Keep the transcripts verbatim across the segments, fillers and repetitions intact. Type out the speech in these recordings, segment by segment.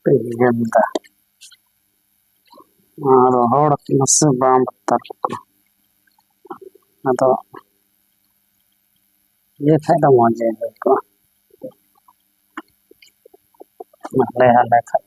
ᱯᱮ ᱧᱮᱞ ᱮᱫᱟ᱾ ᱨᱚᱦᱚᱲ ᱠᱟᱱᱟ ᱥᱮ ᱵᱟᱝ ᱵᱟᱛᱟᱨᱚᱜ ᱠᱟᱱᱟ? ᱟᱫᱚ ᱤᱭᱟᱹ ᱠᱷᱟᱡ ᱫᱚ ᱢᱚᱡᱽ ᱜᱮ ᱦᱩᱭ ᱠᱚᱜᱼᱟ᱾ ᱦᱟᱞᱮ ᱦᱟᱞᱮ ᱠᱷᱟᱡ᱾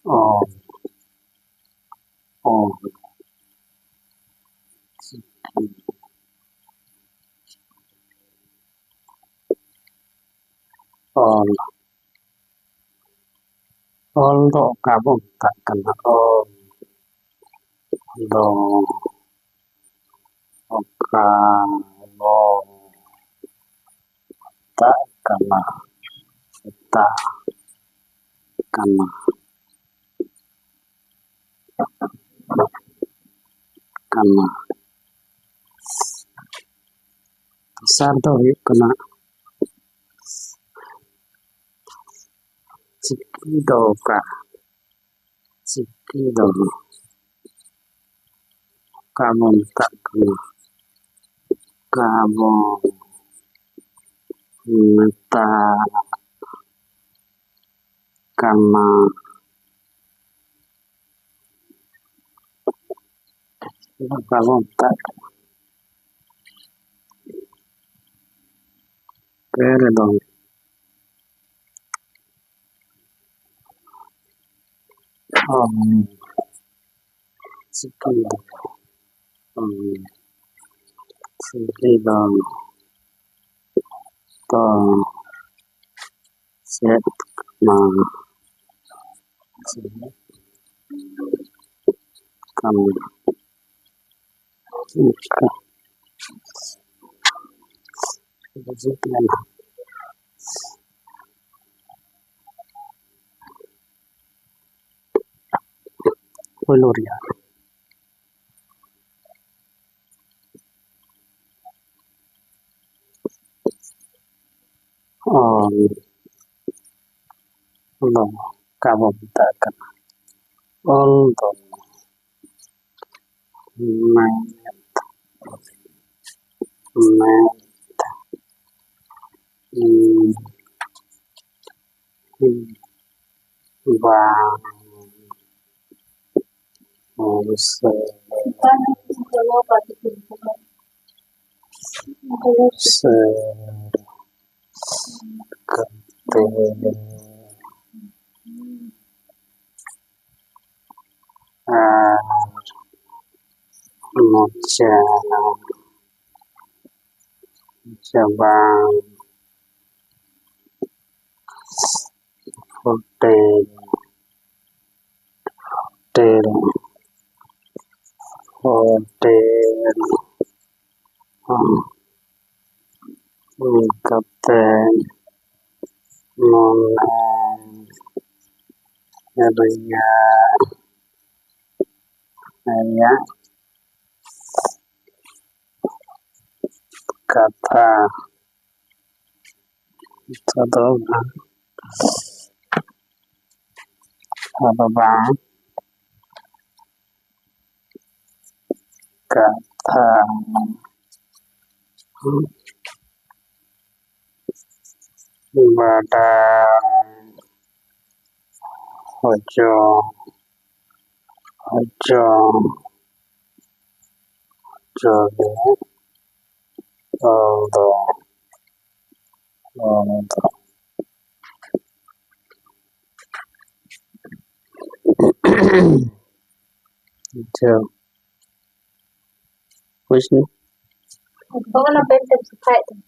ᱚ, ᱚ, ᱚᱞ᱾ ᱚᱞ ᱫᱚ ᱚᱠᱟ ᱵᱚ ᱢᱮᱛᱟᱜ ᱠᱟᱱᱟ? ᱚᱞ ᱫᱚ ᱚᱠᱟ ᱵᱚ ᱢᱮᱛᱟᱜ ᱠᱟᱱᱟ? ᱢᱮᱛᱟᱜ ᱠᱟᱱᱟ᱾ ᱠᱟᱱᱟ᱾ ᱫᱚᱥᱟᱨ ᱫᱚ ᱦᱩᱭᱩᱜ ᱠᱟᱱᱟ, ᱪᱤᱠᱤ ᱫᱚ ᱚᱠᱟ? ᱪᱤᱠᱤ ᱫᱚ ᱚᱠᱟ ᱵᱚᱱ ᱢᱮᱛᱟᱜ ᱠᱟᱱᱟ? ᱚᱠᱟ ᱵᱚᱱ ᱢᱮᱛᱟᱜ ᱠᱟᱱᱟ? ᱚᱠᱟ ᱵᱚᱱ ᱢᱮᱛᱟᱜ ᱠᱟᱱᱟ? ᱯᱮ ᱨᱮᱫᱚ, ᱚ, ᱪᱤᱠᱤ ᱫᱚ, ᱪᱤᱠᱤ ᱫᱚ, ᱛᱚ, ᱪᱮᱫ ᱠᱟᱱᱟ? ᱪᱮᱫ ᱠᱟᱱᱟ? ᱚᱱᱠᱟ᱾ ᱵᱩᱡᱷᱟᱹᱜ ᱠᱟᱱᱟ᱾ ᱯᱳᱭᱞᱳ ᱨᱮᱭᱟᱜ᱾ ᱚᱞ, ᱚᱞ ᱫᱚ ᱚᱠᱟ ᱵᱚ ᱢᱮᱛᱟᱜ ᱠᱟᱱᱟ? ᱚᱞ ᱫᱚ ᱢᱮᱫ, ᱢᱮᱫ, ᱩᱸ, ᱵᱟᱝ, ᱩᱥᱟᱹᱨᱟ, ᱩᱥᱟᱹᱨᱟ ᱠᱟᱛᱮ᱾ ᱟᱨ ᱢᱚᱪᱟ ᱪᱟᱵᱟᱝ ᱦᱳᱴᱮᱞ, ᱦᱳᱴᱮᱞ, ᱦᱳᱴᱮᱞ᱾ ᱦᱩᱭ ᱠᱟᱛᱮ ᱢᱚᱱᱮ ᱨᱮᱭᱟᱜ, ᱨᱮᱭᱟᱜ ᱠᱟᱛᱷᱟ᱾ ᱠᱟᱛᱷᱟ ᱫᱚ ᱵᱟᱝ, ᱠᱟᱛᱷᱟ ᱫᱚ ᱵᱟᱝ, ᱠᱟᱛᱷᱟ ᱵᱟᱰᱟᱭ ᱦᱚᱪᱚ, ᱦᱚᱪᱚ, ᱦᱚᱪᱚ ᱜᱮ ᱚᱞ ᱫᱚ, ᱚᱞ ᱫᱚ᱾ ᱟᱪᱪᱷᱟ, ᱦᱩᱭ ᱥᱮ? ᱵᱟᱵᱟ, ᱚᱱᱟ ᱯᱮᱱ ᱛᱮᱢ ᱥᱟᱯᱷᱟᱭᱮᱫ ᱛᱟᱢᱟ᱾